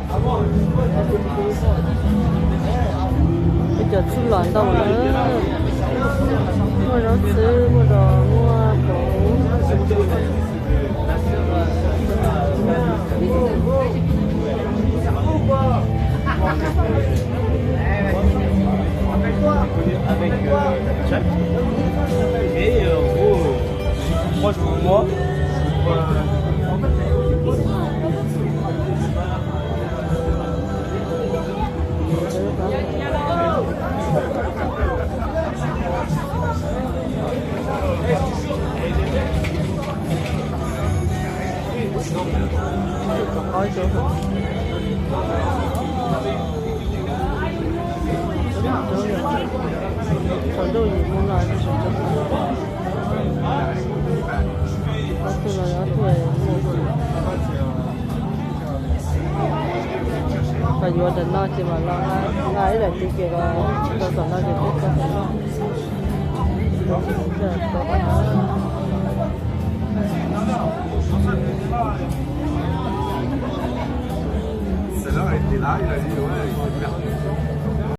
Peb cov txhuj lom ntau lawm, muaj zaub txhwb, muaj dos, muaj pov. Avec, euh, Jack. Et, euh, en gros, euh, c'est tout proche pour moi. Thaum ntuj yim mus no, ob tug no ob tug mus. Qhov yuav ntawm no ces mam los nqa ib daim tiv ces los rau tom no ces peb tso tom no. Celle-là, elle était là, il a dit, ouais, il s'est perdu.